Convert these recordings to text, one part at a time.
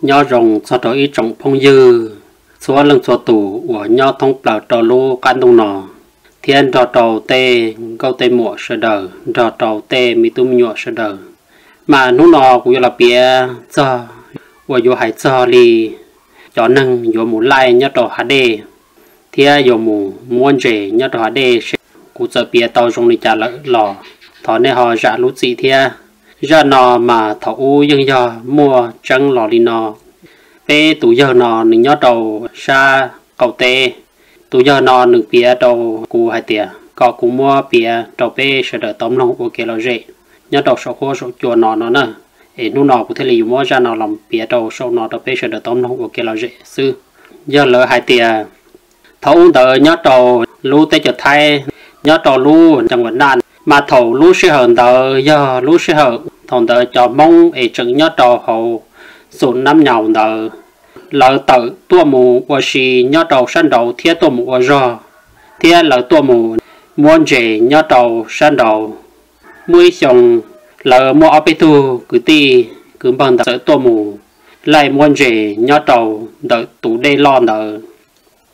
Nyob zoo txog rau ib tsoom phooj ywg txhua leej txhua tus uas nyob thoob plaws rau lub qab ntuj no, thiab nrog rau tej nkauj tej muam sawv daws, nrog rau tej me tub me nyuam sawv daws. Mas hnub no kuv yuav los piav txog uas yuav hais txog li cov neeg yuav mus laij nyob rau hav dej thiab yuav mus muab ntses nyob rau hav dej seb kuv txawm piav tau zoo li cas lawm los thov nej ho zam lub txim thiab. Zaj no mas thaum ub yeej yog muaj tseeb los li no. Peb tus yawg no nws nyob rau sab qaum teb. Tus yawg no nws piav rau kuv hais tias kom kuv muab piav rau peb sawv daws tau mloog ua kev lom zem nyob rau saum huab saum cua no no na. Es hnub no kuv thiaj li yuav muab zaj no los piav rau saum no rau peb sawv daws tau mloog ua kev lom zem xwb. Yog lawv hais tias thaum ub ntawd nyob rau lub teb chaws Thaib, nyob rau lub cam vam naj, mas thaum lub sij hawm ntawd yog lub sij hawm thaum ntawd cov Hmoob es tseem nyob rau hauv xum nab nyaus ntawd, lawv tawm tuaj mus ua si nyob rau sab nraud thiab tuaj mus ua zog, thiab lawv tuaj mus muab ntses nyob rau sab nraud. Muaj ib xyoo, lawv muaj ob peb tug kwv tij kwv npawg ntawd txawm tuaj mus laij muab ntses nyob rau ntawm tus dej loj ntawd.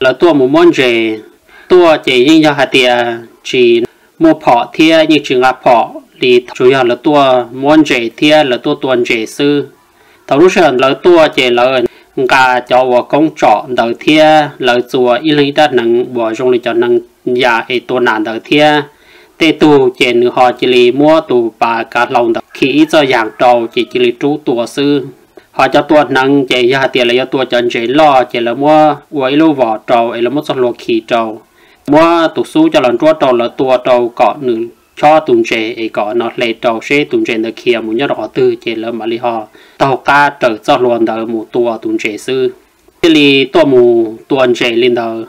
Lawv tuaj mus muab ntses, tuaj ces yeej yog hais tias tsis muaj phom thiab yeej tsis nqa phom li, tsuas yog lawv tuaj muab ntses thiab lawv tuaj tua ntses xwb. Thaum lub sij hawm lawv tuaj ces lawv nqa cov uas koob tsom ntawd thiab lawv txua ib leeg ib rab hneev uas zoo li cov hneev yas es tua nas ntawd thiab. Tej tug ces nws ho cia li muab tus pas kav hlau ntawd khi ib txoj yas rau ces cia li rub tua xwb. Ho cov tua hneev ces yog hais tias lawv yuav tua cov ntses loj ces lawv muab ua ib lub vos rau es lawv muab txoj hlua khi rau, muab tus xub coj los nruab rau lawv tua rau kom nws chob tus ntses es kom no hle rau seb tus ntses ntawd khiav mus nyob rau qhov twg ces lawv mam li ho taug qab raws txoj hlua ntawd mus tua tus ntses xwb. Thiaj li tuaj mus tua ntses li ntawd.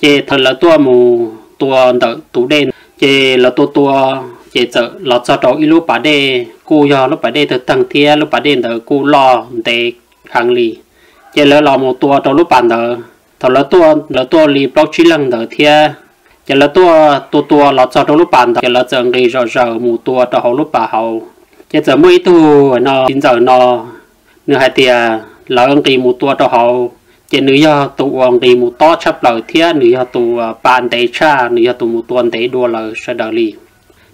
Ces thaum lawv tuaj mus tua ntawm tus dej, ces lawv tua tua, ces txawm los txog rau ib lub pas dej kuj yog lub pas dej tawg teeg thiab lub pas dej ntawd kuj loj ntev heev li. Ces lawv los mus tua rau lub pas ntawd, thaum lawv tuaj, lawv tuaj li plaub tsib leeg ntawd thiab. Ces lawv tuaj tua tua los txog rau lub pas ntawd ces lawv txawm nqis zom zaws mus tua rau hauv lub pas hauv. Ces txawm muaj ib tug no txiv ntxawm no, nws hais tias lawv nqis mus tua rau hauv, ces nws yog tus uas nqis mus tob tshaj plaws thiab nws yog tus uas pa ntev tshaj, nws yog tus mus tua ntev dua lawv sawv daws li.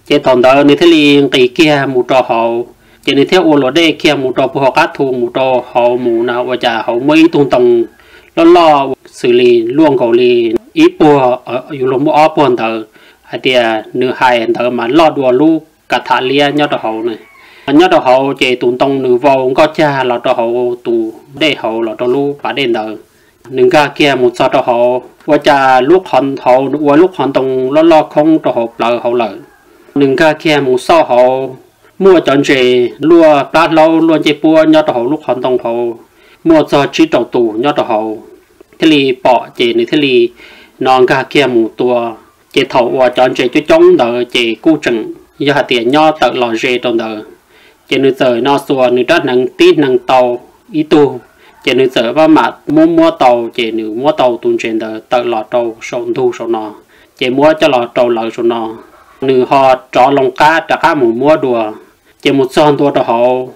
Ces thaum ntawd nws thiaj li nqis kiag mus rau hauv, ces nws thiaj ua luam dej kiag mus rau puag hauv qab thu mus rau hauv mus na ua cas hauv muaj ib tug ntoo loj loj xws li luaj nkaus li ib puag, yuav luag muaj ob puag ntawd, hais tias nws hais ntawd mas loj dua lub kav tham liab nyob rau hauv na. Nyob rau hauv ces tus ntoo nws vau nkoj cag los rau hauv tus dej hauv los rau lub pas dej ntawd. Nws nkag kiag mus txog rau hauv ua cas lub qhov hauv nws ua lub qhov ntoo loj loj khoob rau hauv plawv hauv lawm. Nws nkag kiag mus xauj hauv, muaj cov ntses luaj plab hlaub luaj ncej puab nyob rau hauv lub qhov ntoo hauv, muaj txog tsib rau tus nyob rau hauv. Thiaj li pom ces nws thiaj li no nkag kiag mus tua. Ces thaum uas cov ntses coob coob ntawd ces kuj tseem yog hais tias nyob tawm los ze rau ntawd. Ces nws txawm no xuas nws rab hneev tib hneev tau ib tug, ces nws txawm maj mam muab muab tau, ces nws muab tau tus ntses ntawd tawm los rau saum ntug saum no, ces muab coj los rau lawv saum no. Nws ho rov loo qab rov qab mus muab dua, ces mus txog ntua rau hauv,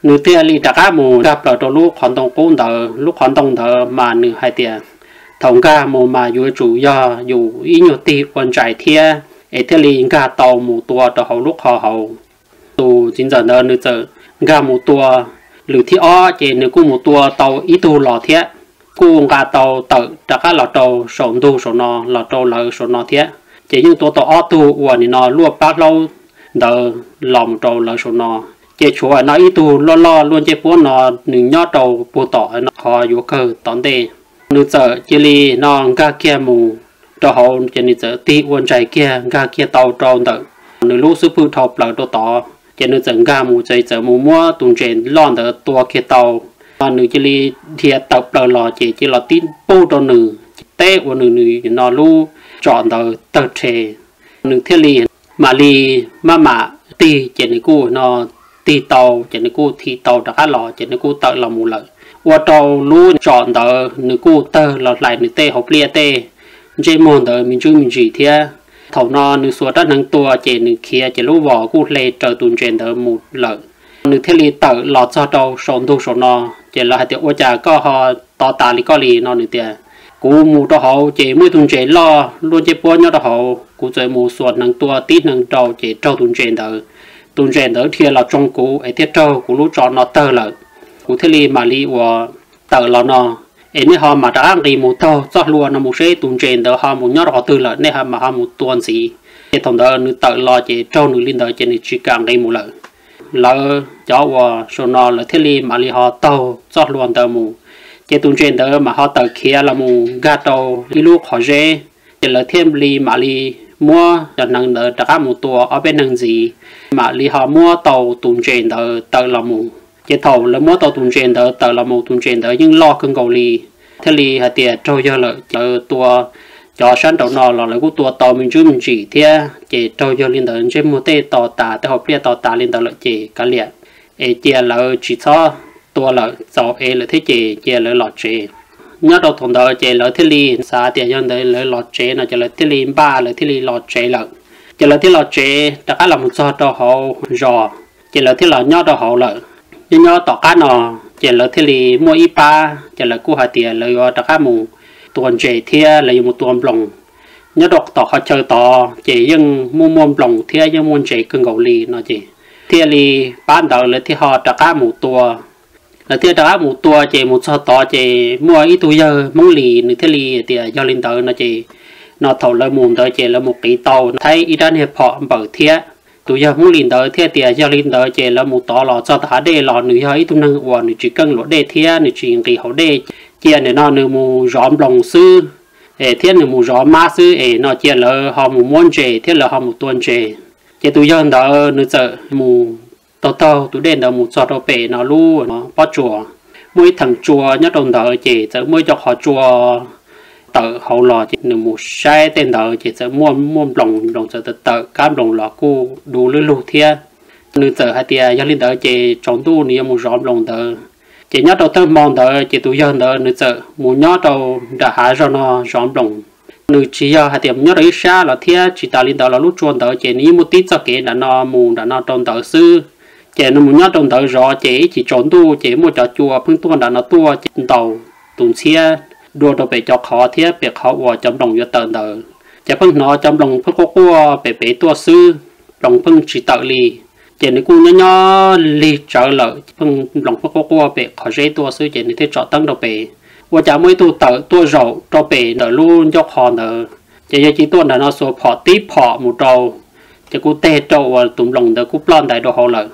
nws thiaj li rov qab mus nkag plaws rau lub qhov ntoo qub ntawd. Lub qhov ntoo ntawd mas nws hais tias thaum nkag mus mas yuav tsum yog yus ib nyuag tig ua ntsais thiab es thiaj li nkag tau mus tua rau hauv lub qhov hauv. Tus txiv ntxawm ntawd nws txawm nkag mus tua lwm thib ob, ces nws kuj mus tua tau ib tug los thiab, kuj nqa tau tawm rov qab los rau saum ntug saum no, los rau lawv saum no thiab. Ces yeej tua tau ob tug uas nim no luaj plab hlaub ntawd los mus rau lawv saum no. Ces tshuav no ib tug loj loj luaj ncej puab no, nws nyob rau puag tom no qhov yuav kawg tom ntej. Nws txawm cia li no nkag kiag mus rau hauv, ces nws txawm tig ua ntsais kiag nkag kiag tau rau ntawm nws lub xub pwg dhau plaws rau tod. Ces nws txawm nkag mus, ces txawm mus muab tus ntses loj ntawd tua kiag tau. Nws cia li dhia tawm plaws los, ces cia li los tib pug rau nws, teb ua nws nws no lub tsom ntawd tawg rhe. Nws thiaj li mam li maj mam tig, ces nws kuj no tig tau, ces nws kuj thim tau rov qab los, ces nws kuj tawm los mus lawm. Ua rau lub tsom ntawd nws kuj tawg los hlais nws tej hauv pliaj tej ntsej muag ntawd me ntsis me ntsis thiab. Thaum no nws xuas rab hneev tua, ces nws khiav, ces lub vos kuj hle raws tus ntses ntawd mus lawm. Nws thiaj li tawm los txog rau saum ntug saum no, ces lawv hais tias, Ua cas koj ho to tas li koj li? No nws tias, Kuv mus rau hauv ces muaj ib tug ntses loj luaj ncej puab nyob rau hauv, kuv txawm mus xuas hneev tua tib hneev rau ces raug tus ntses ntawd. Tus ntses ntawd dhia los tsoo kuv es thiaj raug kuv lub tso no tawg lawm. Kuv thiaj li mam li uas tawm los no. Es nej ho mam rov qab nqis mus taug txoj hlua no mus seb tus ntses ntawd ho mus nyob rau qhov twg lawm, nej mam ho mus tua ntxiv. Ces thaum ntawd nws tawm los ces raug nws li ntawd ces nws tsis kam nqis mus lawm. Lawv cov uas saum no lawv thiaj li mam li ho taug txoj hlua ntawd mus, ces tus ntses ntawd mam ho tawm khiav los mus nkag rau ib lub qhov zeb. Ces lawv thiaj li mam li muab cov hneev ntawd rov qab mus tua ob peb hneev ntxiv, mam li ho muab tau tus ntses ntawd tawm los mus. Ces thaum lawv muab tau tus ntses ntawd tawm los mus, tus ntses ntawd yeej loj kawg nkaus li, thiaj li hais tias raug yawg lawm. Lawv tua cov sab nraum no los lawv kuj tua tau me ntsis me ntsis thiab, ces raug yawg li ntawd ntsej muag tej to tas, tej hauv pliaj to tas li ntawd lawm ces kav liam, es cia lawv tsis txhob tua lawm, txaus ev lawm thiab ces cia lawv los tsev. Nyob rau thaum ntawd ces lawv thiaj li xav tias yog ntawd lawv los tsev no ces lawv thiaj li npaj, lawv thiaj li los tsev lawm. Ces lawv thiaj los tsev rov qab los mus txog rau hauv zos, ces lawv thiaj los nyob rau hauv lawm. Nyob nyob tom qab no, ces lawv thiaj li muaj ib pab, ces lawv kuj hais tias lawv yuav rov qab mus tua ntses thiab lawv yuav mus tua nploos. Nyob rau tom qhov chaw tod ces yeej muaj muaj nploos thiab yeej muaj ntses kawg nkaus li no ces thiaj li pab ntawd lawv thiaj ho rov qab mus tua. Lawv thiaj rov qab mus tua ces mus txog tod ces muaj ib tug yawg Hmoob Lis, nws thiaj li tias yog li ntawd no ces, no thaum lawv mus ntawd ces lawv mus qiv tau thaib ib rab niag phom npawm thiab. Tus yawg Hmoob Lis ntawd thiaj tias yog li ntawd ces lawv mus tod los txog tom hav dej los nws yog ib tug neeg uas nws tsis keej luam dej thiab nws tsis nqis hauv dej, cia nim no nws mus zov nploos xwb, es thiab nws mus zov mab xwb es no cia lawv ho mus muab ntses thiab lawv ho mus tua ntses. Ces tus yawg ntawd nws txawm mus taug taug tus dej ntawd mus txog rau pem no lub pob tsuas, muaj ib theem tsua nyob rau ntawd ces txawm muaj ib co qhov tsua tawm hauv los ces nws mus saib tej ntawd ces txawm muaj muaj nploos, nploos txawm tawm tawm kab nploos los kuj du lwb lug thiab. Nws txawm hais tias yog li ntawd ces tsaus ntuj nws yuav mus zov nploos ntawd. Ces nyob rau tag hmo ntawd ces tus yawg ntawd nws txawm mus nyob rau nram hav zog no zov nploos. Nws tsis yog hais tias mus nyob rau ib sab los thiab, tsis tas li ntawd los lub tsua ntawd ces nws yeej muaj tib txoj kev nram no mus nram no rau ntawd xwb. Ces nws mus nyob rau ntawd zov ces ib chim tsaus ntuj ces muaj cov cua pheej tuaj nram no tuaj ces ntaus tus ntxhiab dua rau pem cov qhov thiab pem qhov uas cov nploos yuav tawm ntawd. Ces pheej hnov cov nploos pheej quaj quaj pem pem tuaj xwb, nploos pheej tsis tawm li. Ces nws kuj nyob nyob lig tsawv lawm, pheej nploos pheej quaj quaj pem qhov zeb tuaj xwb ces nws thiaj tsom teeb rau pem. Ua cas muaj ib tug tawm tuaj zaum rau pem ntawm lub ncauj qhov ntawd, ces yawg cia tuaj nram no xuas phom tib phom mus rau, ces kuj teg rau uas tus nploos ntawd kuj ploj ntais rau hauv lawm.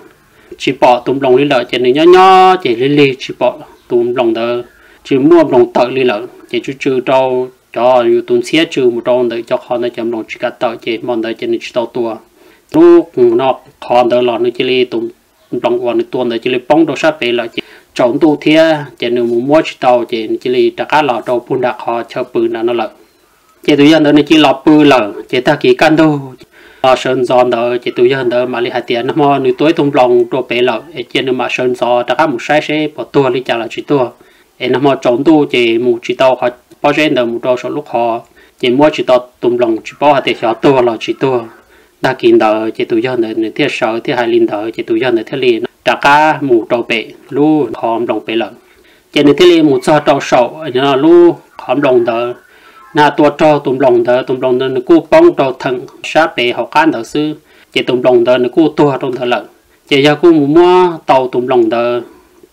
Tsis pom tus nploos li lawm ces nws nyob nyob ces lig lig tsis pom tus nploos ntawd, tsis muaj nploos tawm li lawm ces tsw tsw rau cov yus tus ntxhiab tsw mus rau ntawm cov qhov ntawd cov nploos tsis kam tawm ces hmo ntawd ces nws tsis tau tua. Lub no qhov ntawd los nws cia li tus nploos uas nws tua ntawd cia li poob rau sab pem lawm ces tsaus ntuj thiab ces nws mus muab tsis tau ces nws cia li rov qab los rau puag nram qhov chaw pw nram no lawm. Ces tus yawg ntawd nws cia li los pw lawm ces tag kis kaj ntug los sawv ntxov ntawd ces tus yawg ntawd mam li hais tias nag hmo nws tua ib tug nploos rau pem lawm es cia nws mam sawv ntxov rov qab mus saib seb puas tuag li cas los tsis tuag. Es nag hmo tsaus ntuj ces mus tsis tau qhov pob zeb ntawd mus rau saum lub qhov, ces muab tsis tau tus nploos tsis paub hais tias xyov tuag los tsis tuag. Tag kis ntawd ces tus yawg ntawd nws thiaj sawv thiaj hais li ntawd ces tus yawg ntawd thiaj li rov qab mus rau pem lub qhov nploos pem lawm. Ces nws thiaj li mus txog rau saum lub qhov nploos ntawd, na tua raug tus nploos ntawd, tus nploos ntawd nws kuj poob rau theem sab pem hauv qab ntawd xwb, ces tus nploos ntawd nws kuj tuag rau ntawd lawm. Ces yawg kuj mus muab tau tus nploos ntawd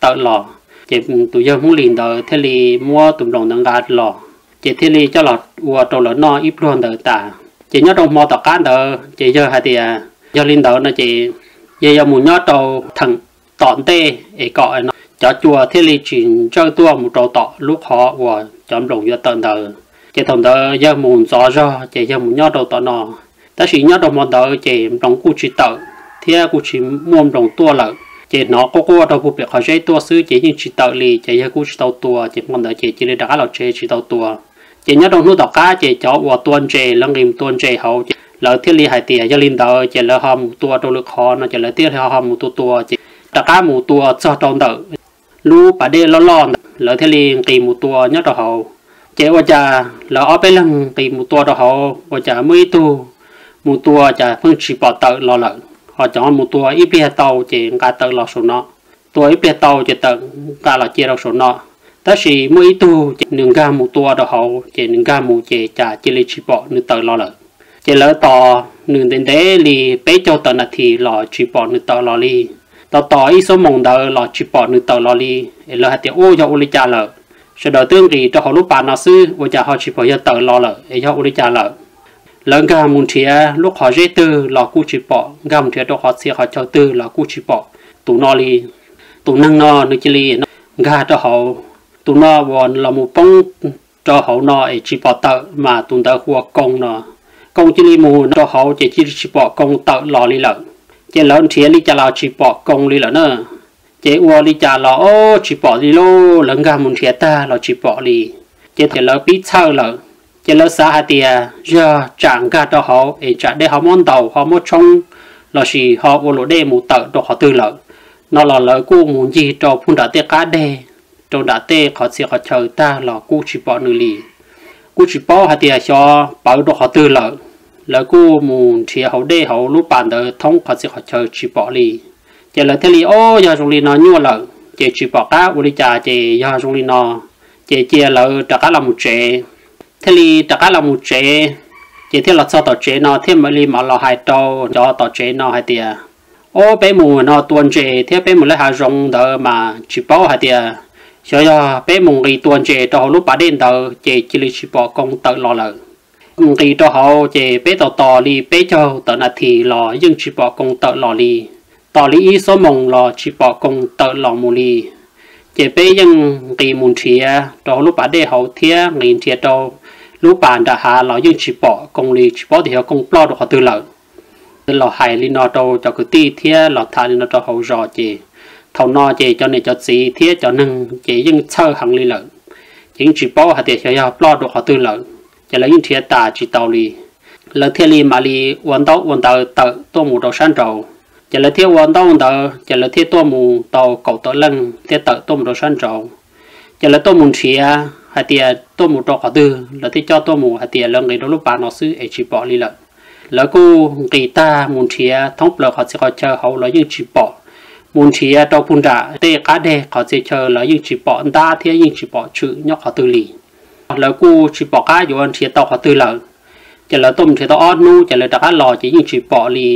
tawm los, ces tus yawg Hmoob Lis ntawd thiaj li muab tus nploos ntawd nqa los, ces thiaj li coj los ua rau lawv noj ib pluag ntawd tas. Ces nyob rau hmo tom qab ntawd ces yawg hais tias yog li ntawd no ces yawg yuav mus nyob rau theem tom ntej es kom cov cua thiaj li tsis ntsawj tuaj mus rau tom lub qhov uas cov nploos yuav tawm ntawd. Ces thaum ntawd yawg mus ntxov zog ces yawg mus nyob rau tom no. Tab sis nyob rau hmo ntawd ces nploos kuj tsis tawm thiab kuj tsis muaj nploos tuaj lawm, ces hnov quaj quaj rau puag pem qhov zeb tuaj xwb ces yeej tsis tawm li ces yawg kuj tsis tau tua ces hmo ntawd ces cia li rov qab los tsev tsis tau tua. Ces nyob rau hnub tom qab ces cov uas tua ntses lawv nqis mus tua ntses hauv ces lawv thiaj li hais tias yog li ntawd ces lawv ho mus tua rau lwm qhov no ces lawv thiaj li ho mus tua tua ces rov qab mus tua txog rau ntawm lub pas dej loj loj ntawd lawv thiaj li nqis mus tua nyob rau hauv. Ces ua cas lawv ob peb leeg nqis mus tua rau hauv ua cas muaj ib tug mus tua cas pheej tsis pom tawm los lawm. Ho cov mus tua ib pliag tau ces nqa tawm los saum no, tua ib pliag tau ces tawm nqa los cia rau saum no. Tab sis muaj ib tug ces nws nkag mus tua rau hauv ces nws nkag mus ces cas cia li tsis pom nws tawm los lawm. Ces lawv tos nws ntev ntev li peb caug tawm nas this los tsis pom nws tawm los li. Tos tos ib xuab moos ntawd los tsis pom nws tawm los li. Es lawv hais tias, Ua, yog ua li cas lawm? Sawv daws twb nqis rau hauv lub pas no xwb ua cas ho tsis pom yog tawm los lawm es yog ua li cas lawm? Lawv nkag mus nrhiav lub qhov zeb twg los kuj tsis pom, nkag mus nrhiav rau qhov txhia qhov chaw twg los kuj tsis pom tus no li. Tus neeg no nws cia li nkag rau hauv, tus no uas los mus poob rau hauv no es tsis pom tawm mas tus ntawd hu ua Koo no. Koo cia li mus rau hauv ces cia li tsis pom Koo tawm los li lawm. Ces lawv nrhiav li cas los tsis pom Koo li lawm na. Ces ua li cas los ob tsis pom li lauj, lawv nkag mus nrhiav tag los tsis pom li. Ces lawv pib txhawj lawm, ces lawv xav hais tias yog tsam nkag rau hauv es tsam dej ho muab ntaus ho muab tshoob lossis ho ua luam dej mus tawm rau qhov twg lawm no los lawv kuj mus ncig rau puag nram tej qab deg, rau nram tej qhov txhia qhov chaw tag los kuj tsis pom nws li. Kuj tsis paub hais tias xyov pawv rau qhov twg lawm. Lawv kuj mus nrhiav hauv dej hauv lub pas ntawd thoob qhov txhia qhov chaw tsis pom li. Ces lawv thiaj li, Ob, yog zoo li no nyuaj lawm ces tsis pom qab ua li cas ces yog zoo li no, ces cia lawv rov qab los mus tsev. Thiaj li rov qab los mus tsev, ces thiaj los txog tom tsev no thiaj mam li mam los hais rau cov tom tsev no hais tias, Ob, peb mus no tua ntses thiab peb mus lawm hav zoov ntawd mas tsis paub hais tias xyov yog peb mus nqis tua ntses rau hauv lub pas dej ntawd ces cia li tsis pom Koo tawm los lawm. Nqis rau hauv ces peb tos tos li peb caug tawm nas this los yeej tsis pom Koo tawm los li. Tos li ib xuab moos los tsis pom Koo tawm los mus li. Ces peb yeej nqis mus nrhiav rau hauv lub pas dej hauv thiab nqis nrhiav rau lub pas nram hav los yeej tsis pom Koo li, tsis paub tias xyov Koo ploj rau qhov twg lawm. Los hais li no rau cov kwv tij thiab los tham li no rau hauv zos ces thaum no ces cov niam cov txiv thiab cov neeg ces yeej txhawj heev li lawm. Ces yeej tsis paub hais tias xyov yog ploj rau qhov twg lawm, ces lawv yeej nrhiav tas tsis tau li. Lawv thiaj li mam li ua ntaub ua ntawv tawm tuaj mus rau sab nraud. Ces lawv thiaj ua ntaub ntawv ces lawv thiaj tuaj mus tau kaum tawm leej thiab tawm tuaj mus rau sab nraud. Ces lawv tuaj mus nrhiav hais tias tuaj mus rau qhov twg, lawv thiaj coj tuaj mus hais tias lawv nqis rau lub pas no xwb es tsis pom li lawm. Lawv kuj nqis tag mus nrhiav thoob plaws qhov txhia qhov chaw hauv los yeej tsis pom. Mus nrhiav rau puag nram tej qab deg qhov txhia chaw los yeej tsis pom ntab thiab yeej tsis pom tshwm nyob qhov twg li. Lawv kuj tsis pom qab yuav nrhiav tau qhov twg lawm. Ces lawv tuaj mus nrhiav tau ob hnub ces lawv rov qab los ces yeej tsis pom li.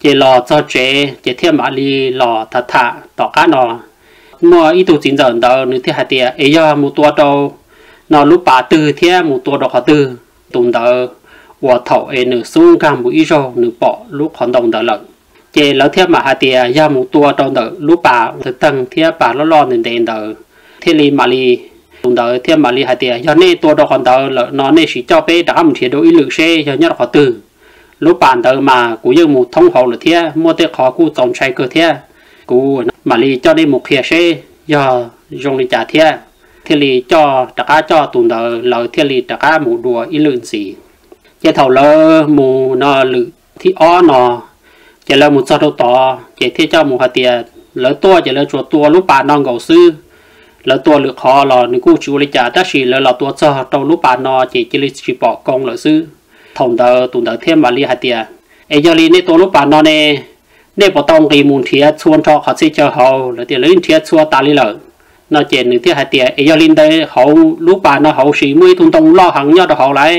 Ces los txog tsev ces thiaj mam li los tham tham tom qab no. Muaj ib tug txiv ntxawm ntawd nws thiaj hais tias es yog mus tua rau no lub pas twg thiab mus tua rau qhov twg. Tus ntawd uas thaum es nws xub nkag mus ib zaug nws pom lub qhov ntoo ntawd lawm. Ces lawv thiaj mam hais tias yog mus tua rau ntawm lub pas uas tawg teeg thiab pas loj loj ntev ntev ntawd. Thiaj li mam li, tus ntawd thiaj mam li hais tias yog nej tua rau qhov ntawd lawm no nej sim coj peb rov qab mus nrhiav dua ib lwm seb yog nyob rau qhov twg. Lub pas ntawd mas kuv yeej mus thoob hauv lawm thiab muaj tej qhov kuj txaus ntshai kawg thiab. Kuv mam li coj nej mus qhia seb yog zoo li cas thiab. Thiaj li coj rov qab coj tus ntawd lawv thiaj li rov qab mus dua ib lwm ntxiv. Ces thaum lawv mus no lwm thib ob no, ces lawv mus txog rau tod ces thiaj coj mus hais tias lawv tuaj ces lawv tsuas tua lub pas no nkaus xwb. Lawv tua lwm qhov los nws kuj tsis ua li cas tab sis lawv los tua txog rau lub pas no ces cia li tsis pom Koo lawm xwb. Thaum ntawd tus ntawd thiaj mam li hais tias es yog li nej tua lub pas no ne, nej puas tau nqis mus nrhiav txhua nrho qhov txhia chaw hauv? Lawv tias lawv yeej nrhiav txhua tas li lawm no ces nws thiaj hais tias es yog li ntawd hauv lub pas no hauv sis muaj ib tug ntoo loj heev nyob rau hauv lauj,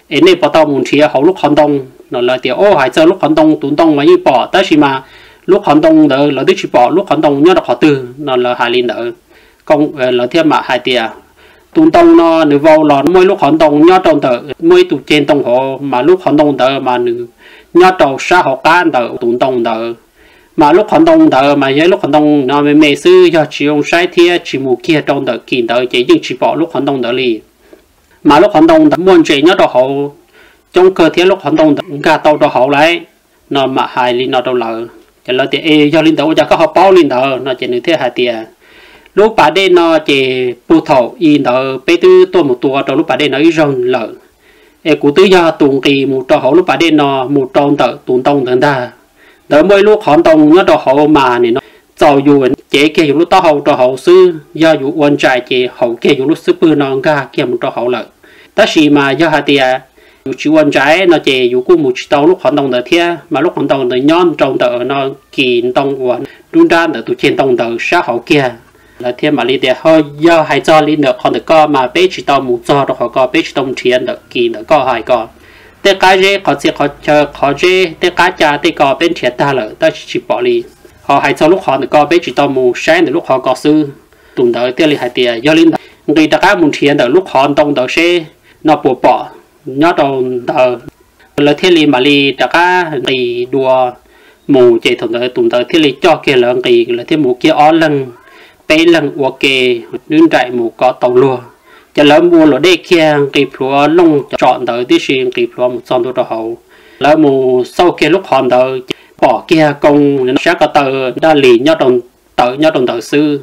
es nej puas tau mus nrhiav hauv lub qhov ntoo no? Lawv tias o, hais txog lub qhov ntoo tus ntoo mas yeej pom tab sis mas lub qhov ntoo ntawd lawv twb tsis pom lub qhov ntoo nyob rau qhov twg no. Lawv hais li ntawd, lawv thiaj mam hais tias tus ntoo no nws vau los muaj ib lub qhov ntoo nyob rau ntawm muaj ib tug ceg ntoo hauv mas lub qhov ntoo ntawd mas nws nyob rau sab hauv qab ntawm tus ntoo ntawd. Mas lub qhov ntoo ntawd mas yog ib lub qhov ntoo no me me xwb yog tsis zoo saib thiab tsis mus kiag rau ntawm kis ntawd ces yeej tsis pom lub qhov ntoo ntawd li. Mas lub qhov ntoo ntawd muaj ntses nyob rau hauv coob kawg thiab lub qhov ntoo ntawd nkag tau rau hauv lauj no. Mam hais li no rau lawv ces lawv tias es yog li ntawd ua cas koj ho paub li ntawd no ces nws thiaj hais tias lub pas dej no ces puag thaum i ntawd peb twb tuaj mus tua rau lub pas dej no ib zaug lawm. Es kuv twb yog tus nqis mus rau hauv lub pas dej no mus rau ntawm tus ntoo ntawd ntag. Ntawd muaj ib lub qhov ntoo nyob rau hauv mas nim no txaus yus cev kiag yus lub taub hau rau hauv xwb, yog yus ua ntsais ces haum kiag yus lub xub pwg no nkag kiag mus rau hauv lawm. Tab sis mas yog hais tias yus tsis ua ntsa no ces yus kuj mus tsis tau lub qhov ntoo ntawd thiab, mas lub qhov ntoo ntawd nyob rau ntawm no kis ntoo uas nruab nrab ntawm tus ceg ntoo ntawd sab hauv kiag. Lawv thiaj mam li tias, Ho yog hais txog li ntawm qhov ntawm koj mas peb tsis tau mus txog rau qhov ko, peb tsis tau mus nrhiav ntawm kis ntawm koj hais ko. Tej qab zeb qhov txhia qhov chaw qhov zeb, tej qab ca tej ko peb nrhiav tag lawm tab sis tsis pom li. Ho hais txog lub qhov ntawm ko peb tsis tau mus saib ntawm lub qhov ko xwb. Tus ntawd thiaj li hais tias, Yog li ntawd nqis rov qab mus nrhiav ntawm lub qhov ntoo ntawd seb no puas pom nyob rau ntawd. Lawv thiaj li mam li rov qab nqis dua mus, ces thaum ntawd tus ntawd thiaj li coj kiag lawv nqis, lawv thiaj mus kiag ob leeg, peb leeg ua ke, nrhiav mus kom tau luag. Ces lawv mus luam dej kiag nqis plhuav looj tsom ntawd tib si, nqis plhuav mus txog ntua rau hauv. Lawv mus xauj kiag lub qhov ntawd ces pom kiag Koo sab ko taw daj lis nyob rau, tawm nyob rau ntawd xwb.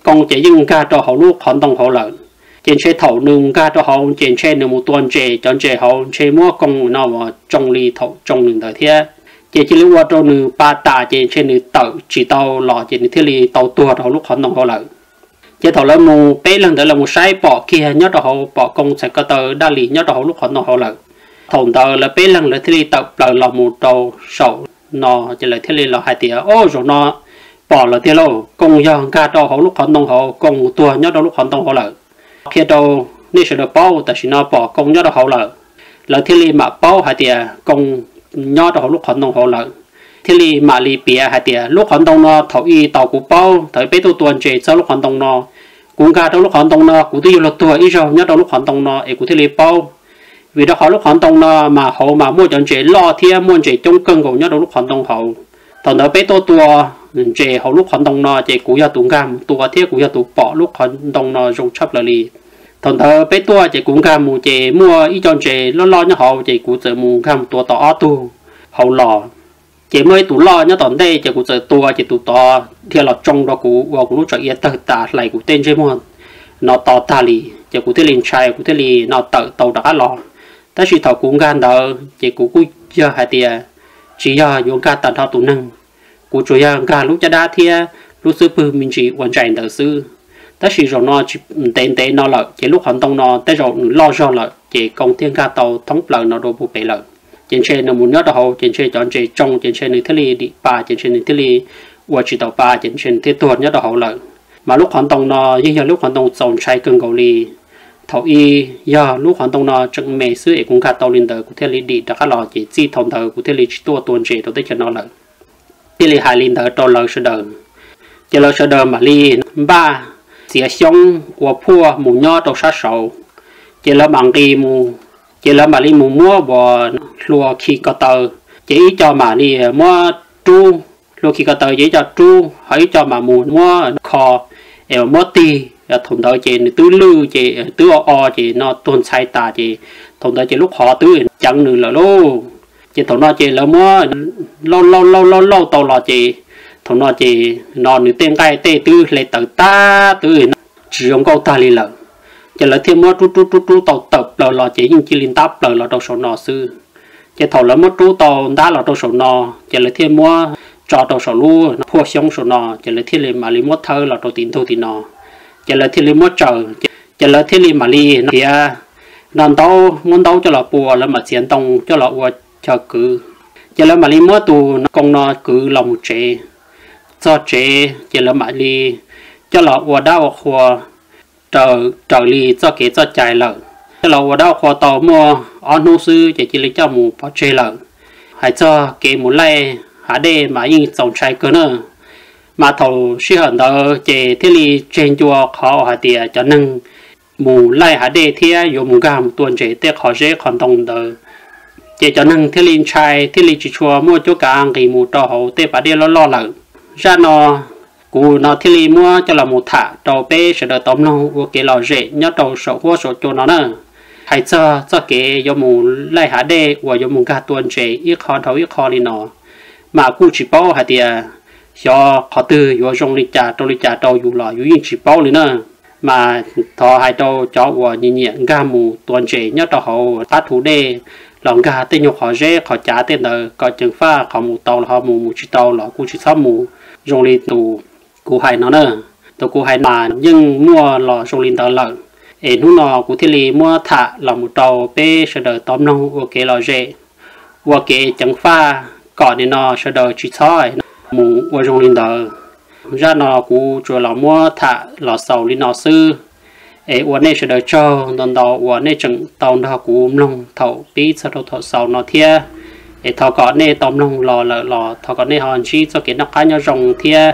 Koo ces yeej nkag rau hauv lub qhov ntoo hauv lawm. Ces ntshe thaum nws nkag rau hauv ces ntshe nws mus tua ntses, cov ntses hauv ntshe muab Koo no uas tsoo li thaum tsoo nws ntawd thiab. Ces cia li ua rau nws pa tas ces ntshe nws tawm tsis tau los ces nws thiaj li tau tuag rau hauv lub qhov ntoo hauv lawm. Ces thaum lawv mus peb leeg ntawd lawv mus saib pom kiag nyob rau hauv, pom Koo txhais ko taw daj lis nyob rau hauv lub qhov ntoo hauv lawm. Thaum ntawd lawv peb leeg lawv thiaj li tawm plaws los mus rau saum no, ces lawv thiaj li los hais tias, Ob, zaum no pom lawm tiag lauj, Koo yog nkag rau hauv lub qhov ntoo hauv, Koo mus tuag nyob rau lub qhov ntoo hauv lawm. Qhia rau nej sawv daws paub, tam sim no pom Koo nyob rau hauv lawm. Lawv thiaj li mam paub hais tias Koo nyob rau hauv lub qhov ntoo hauv lawm. Thiaj li mam li piav hais tias, Lub qhov ntoo no thaum ub tau kuv paub, thaum peb tuaj tua ntses txog lub qhov ntoo no, kuv nkag rau lub qhov ntoo no kuv twb yuav luag tuag ib zaug nyob rau lub qhov ntoo no es kuv thiaj li paub. Vim rau qhov lub qhov ntoo no mas hauv mas muaj cov ntses loj thiab muaj ntses coob kawg nkaus nyob rau lub qhov ntoo hauv. Thaum ntawd peb tuaj tua ntses hauv lub qhov ntoo no ces kuv yog tus nkag mus tua thiab kuv yog tus pom lub qhov ntoo no zoo tshaj plaws li. Thaum ntawd peb tuaj ces kuv nkag mus ces muaj ib co ntses loj loj nyob hauv ces kuv txawm mus nkag mus tua tau ob tug hauv los. Ces muaj ib tus loj nyob tom ntej ces kuv txawm tua ces tus tod dhia los tsoo rau kuv ua kuv lub tsho ia tawg tas hlais kuv tej ntsej muag no to tag li. Ces kuv thiaj li ntshai, kuv thiaj li no tawm tau rov qab los. Tab sis thaum kuv nkag ntawd ces kuv kuj yog hais tias tsis yog yuav nkag tag nrho tus neeg, kuv tsuas yog nkag lub caj dab thiab lub xub pwg me ntsis ua ntsais ntawd xwb. Tab sis zaum no tsis ntev ntev no lawm ces lub qhov ntoo no tej zaum nws loj zog lawm ces Koo thiaj nkag tau thoob plaws no rau puag pem lawm. Ces ntshe nws mus nyob rau hauv ces ntshe cov ntses tsoo ces ntshe nws thiaj li dim pa ces ntshe nws thiaj li ua tsis tau pa ces ntshe nws thiaj tuag nyob rau hauv lawm. Mas lub qhov ntoo no yeej yog lub qhov ntoo txaus ntshai kawg nkaus li. Thaum ub yog lub qhov ntoo no tseem me xwb es kuv nkag tau li ntawd kuv thiaj li dim rov qab los ces txij thaum ntawd kuv thiaj li tsis tuaj tua ntses rau teb chaws no lawm. Thiaj li hais li ntawd rau lawv sawv daws. Ces lawv sawv daws mam li npaj txiav xyoob ua phuaj mus nyob rau sab saud. Ces lawv mam nqis mus, ces lawv mam li mus muab uas hlua khi ko taw, ces ib co mam li muab rub, hlua khi ko taw ces ib co rub, ho ib co mam mus muab kho es muab tig. Thaum ntawd ces nws twb lwj ces twb o o ces no tuag ntxhai tas ces thaum ntawd ces lub qhov twb ceev nws lawm lauj. Ces thaum no ces lawv muab lauj lauj lauj lauj lauj tau los ces thaum no ces no nws tej nqaij tej twb hle tawv tag twb tsis zoo nkauj tag li lawm. Ces lawv thiaj muab rub rub rub rub tau tawm plaws los ces yeej cia li ntab plaws los rau saum no xwb. Ces thaum lawv muab rub tau ntab los rau saum no, ces lawv thiaj muab tso rau saum lub phuaj xyoob saum no, ces lawv thiaj li mam li muab thawb los rau tim ntug tim no. Ces lawv thiaj li muab tsaws, ces lawv thiaj li mam li txiav no ntaub, muab ntaub coj los pua, lawv mam txiav ntoo coj los ua chaw kwv. Ces lawv mam li muab tus Koo no kwv los mus tsev. Txog tsev ces lawv mam li coj los ua dab ua qhua raws li txoj kev txoj cai lawm. Coj los ua dab ua qhua tau muaj ob hnub xwb ces cia li coj mus pov tseg lawm. Hais txog kev mus laij hav dej mas yeej txaus ntshai kawg na. Mas thaum sij hawm ntawd ces thiaj li tseg ncua qhov hais tias cov neeg mus laij hav dej thiab yuav mus nkag mus tua ntses tej qhov zeb qhov ntoo ntawd, ces cov neeg thiaj li ntshai thiaj li tsis tshua muaj cuab kav nqis mus rau hauv tej pas dej loj loj lawm. Zaj no kuv no thiaj li muab coj los mus tham rau peb sawv daws tau mloog ua kev lom zem nyob rau saum huab saum cua no na. Hais txog txoj kev yuav mus laij hav dej uas yuav mus nkag tua ntses ib qho dhau ib qho li no, mas kuj tsis paub hais tias xyov qhov twg yuav zoo li cas rau li cas rau yus los yus yeej tsis paub li na. Mas thov hais rau cov uas nyiam nyiam nkag mus tua ntses nyob rau hauv qab thu dej los nkag tej nyuag qhov zeb qhov cav tej ntawd kom ceev faj, qhov mus tau los ho mus, mus tsis tau los kuj tsis txhob mus. Zoo li tus kuv hais no na, tus kuv hais mas yeej muaj los zoo li ntawd lawm. Es hnub no kuv thiaj li muab tham los mus rau peb sawv daws tau mloog ua kev lom zem, ua kev ceev faj kom nim no sawv daws tsis txhob mus ua zoo li ntawd. Zaj no kuv tsuas los muab tham los xaus li no xwb. Es ua nej sawv daws tsaug ntau ntau uas nej tseem tau nrog kuv mloog thaum pib txog rau thaum xaus no thiab. Es thov kom nej tau mloog los lawm los thov kom nej ho ntsib txoj kev noj qab nyob zoo thiab